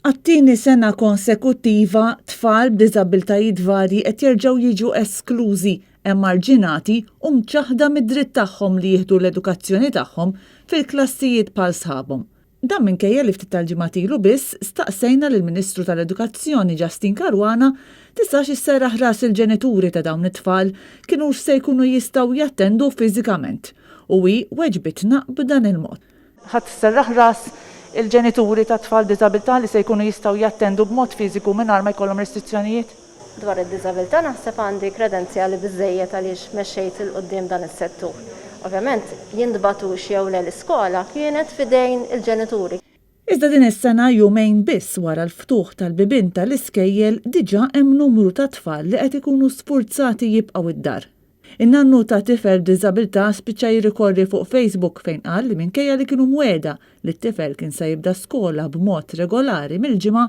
Għat-tieni sena konsekuttiva, tfal b'diżabbiltajiet varji qed jerġgħu jiġu esklużi, emarġinati u mċaħħda mid-dritt tagħhom li jieħdu l-edukazzjoni tagħhom fil-klassijiet bħal sħabhom. Dan minkejja li ftit tal-ġimgħat ilu biss staqsejna lill-Ministru tal-Edukazzjoni Justyne Caruana tistax isserraħ ras il-ġenituri ta' dawn it-tfal kinux se jkunu jistgħu jattendu fiżikament u hi weġbitna b'dan il-mod. Ħa tisserraħ ras il-ġenituri ta' tfal b'diżabilità li se jkunu jistgħu jattendu b'mod fiżiku mingħajr ma jkollhom restrizzjonijiet? Dwar id-diżabilità naħseb għandi kredenzjali biżżejjed għaliex mexxejt 'il quddiem dan is-settur. Ovvjament, jintbagħtux jew le l-iskola kienet f'idejn il-ġenituri. Iżda din is-sena, jumejn biss wara l-ftuħ tal-bibien tal-iskejjel, diġà hemm numru ta' tfal li qed ikunu sfurzati jibqgħu d-dar. In-nannu ta' tifel b'diżabilità spiċċa jirrikorri fuq Facebook fejn qal li minkejja li kienu mwiegħda li t-tifel kien se jibda skola b'mod regolari mill-Ġimgħa,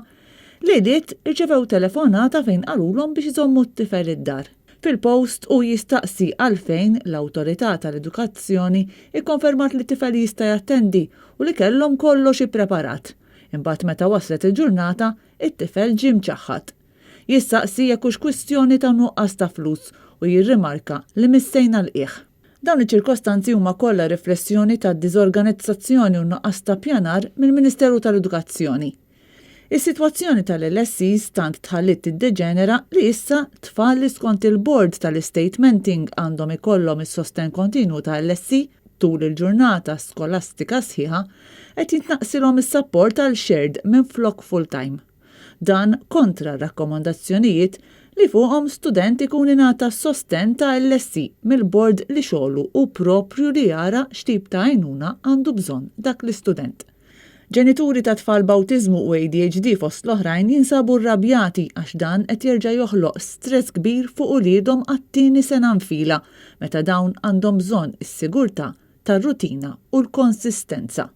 lejliet irċevew telefonata fejn qalulhom biex iżommu t-tifel id-dar. Fil-post hu jistaqsi għalfejn l-Awtorità tal-Edukazzjoni kkonfermat li t-tifel jista' jattendi u li kellhom kollox ippreparat. Imbagħad meta waslet il-ġurnata, it-tifel ġie mċaħħad. Jistaqsi jekk hux kwistjoni ta' nuqqas ta' flus u jirrimarka li missejna l-qiegħ. Dawn iċ-ċirkostanzi huma kollha riflessjoni tad-diżorganizzazzjoni u n-nuqqas ta' ppjanar mill-Ministeru tal-Edukazzjoni. Is-sitwazzjoni tal-LSEs tant tħalliet tiddeġenera li issa tfal li skont il-Bord tal-Istatementing għandhom ikollhom is-sostenn kontinwu ta' LSE tul il-ġurnata skolastika sħiħa qed jitnaqqsilhom is-sapport għal shared minflok full-time. Dan kontra r-rakkomandazzjonijiet li fuqhom student ikun ingħata s-sostenn ta' LSE mill-bord li xogħlu hu proprju li jara x'tip ta' għajnuna għandu bżonn dak l-istudent. Ġenituri ta' tfal b'awtiżmu u ADHD fost l-oħrajn jinsabu rrabjati għax dan qed jerġa' joħloq stress kbir fuq uliedhom għat-tieni sena nfila meta dawn għandhom bżonn is-sigurtà tar-rutina u l-konsistenza.